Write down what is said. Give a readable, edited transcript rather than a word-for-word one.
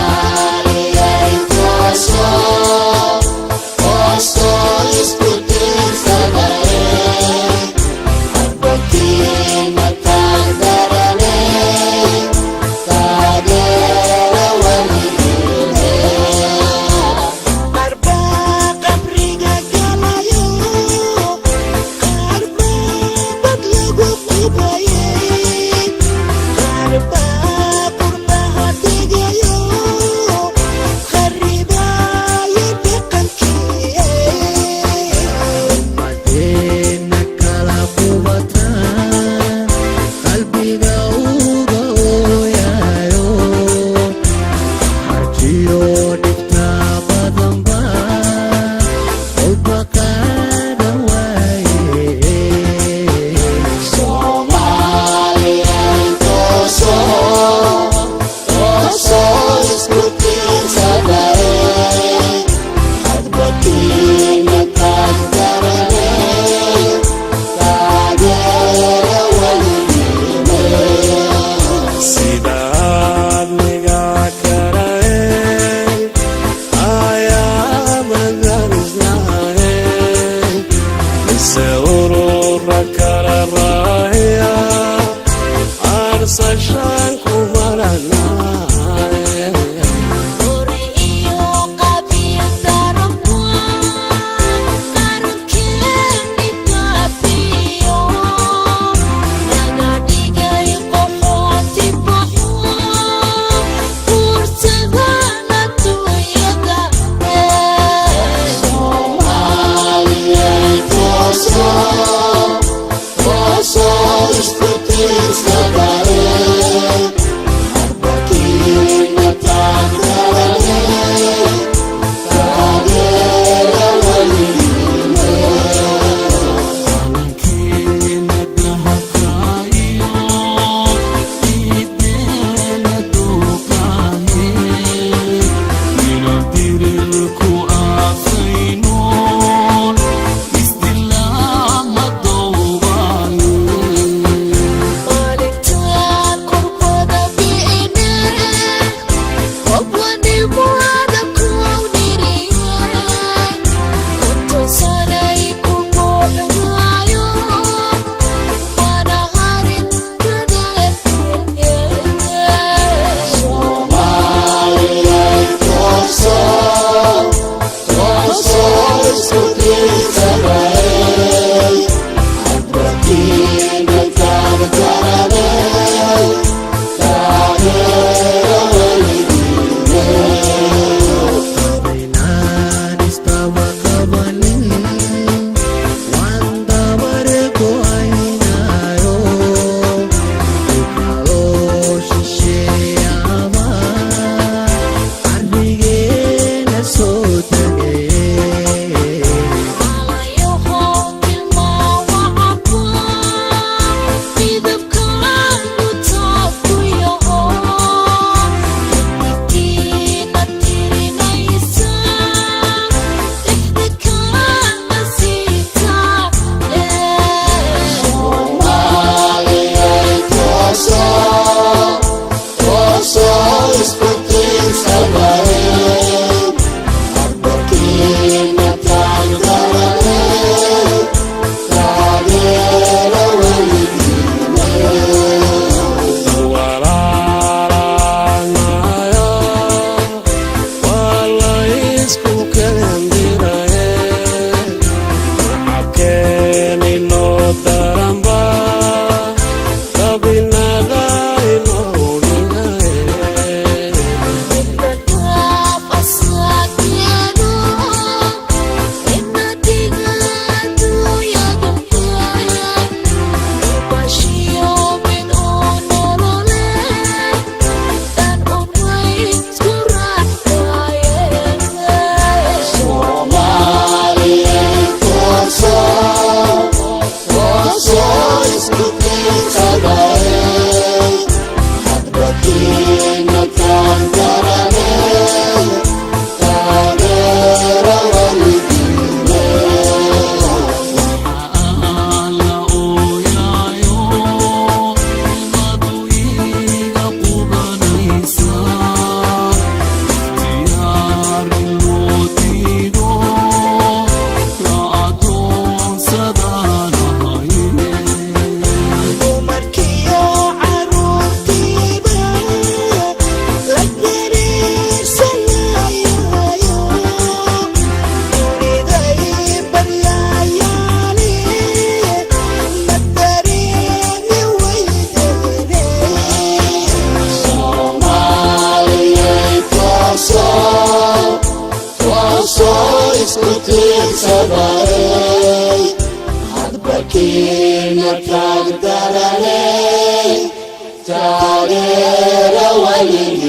Soomaaliyay, toosoo, toosoo, isku tiirsadaye, hadbakiina taagdarane, taageera weligiine. Qaarbaa qabriga galayo, qaarbaa bad lagu qubaye, qaarbaa qurbaha tegayo, kharibaayo dhaqankii. Ummadeena kala qubataan qalbiga uga ooyayo, harjiyo dhibtaa badanba qolba qaadan waaye. Soomaaliyay, toosoo, toosoo, isku tiirsadaye, hadbakiina taagdarane, taageera weligiine. Sidaad miga karaen ayaamadan isnahayn, mise urura kala raaya arsashaan kumaranaay. Ore iyo qabiil daranka qarankeeni baabiyo, naga dhigay qaxooti baxo fuursadan adduunyada. Soomaaliyay, toosoo, toosoo, isku tiirsadaye. Isku tiirsaday hadba kiina taagdaranay, taageera weligiin.